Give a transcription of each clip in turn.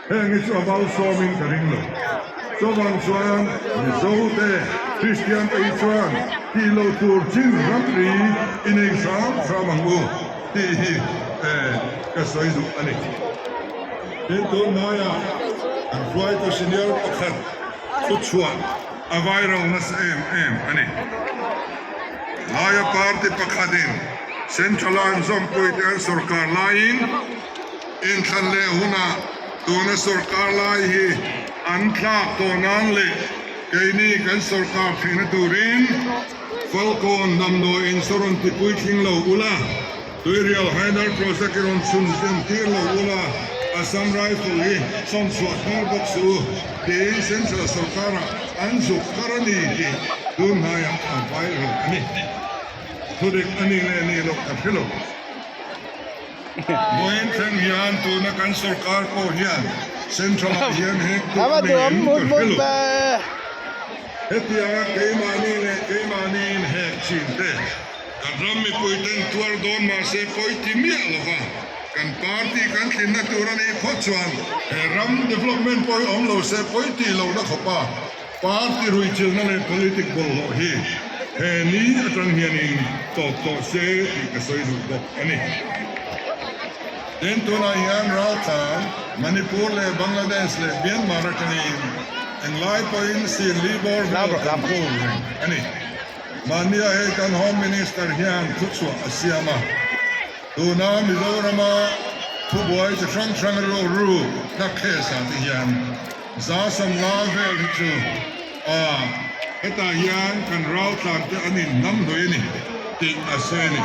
Heng hi chu a vau sawmin ka ring lo. Chuvang chuan Mizote, Kristiante hi chuan tih loh tur chin ramri i nei hram hram ang u tih hi ka sawi duh a ni. Tin, tunhnaiah kan hruaitu senior pakhat thuchhuah a viral nasa em em a ni. Laia party pakhatin Central-a an zawmpuite an sorkar laiin, Inthlan leh hunah tuna sorkar lai hi an thlak tawh nan leh keini kan sorkar theihna turin Falkawn damdawi in saw rawn ti puitling lo ula, Tuirial Hydel Project i rawn chhun zem tir lo ula, Assam Rifle hi sawn chhuah tir bawk suh u tiin Central sorkarah an zuk kar a ni tih tun hnaiah a viral a ni. Thudik a nih leh nih loh ka hre lo. Vawiin thleng hian tuna kan sorkar pawh hian Central ah hian hek duh nei in ka hre lo. Hetianga keimahni leh keimahni in hek chin te kan ram mipui ten tuar dawn mahse pawi ti miah lova kan party kan tlinna tur a nih phawt chuan he ram development pawh hi awm lo se pawi tih lohna khawpa Party ruihchilhna leh politic bawlhhlawh hi he ni atang hianin tawp tawh se tih ka sawi duh bawk a ni. Tin, tunah hian raltlan Manipur leh Bangladesh leh Myanmar atangin englai pawhin Sinli bawr vel kan kawl reng a ni. Mahnia hei kan Home Minister hian thuchhuah a siam a, tuna Mizorama thubuai chi hrang hrang rilru na case ah te hian 150 vel hi chu a hetah hian kan raltlan te an in hnam hlui a ni tih a sawi a ni.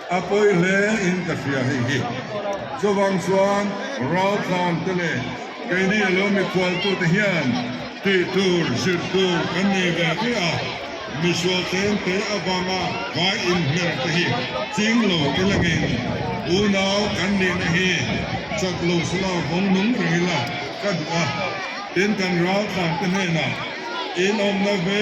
A pawi hle in ka hria hei hi. Chuvang chuan raltlan te leh keini a lo mikhual tu te hian tih tur zir tur kan nei ve ve a, misual tlem te avanga vai inhmer te hi ching lo ilangin unau kan nihna hi chak lo sela vawng nung reng ila. Ka duh a, tin kan raltlan te hnenah in awmna ve.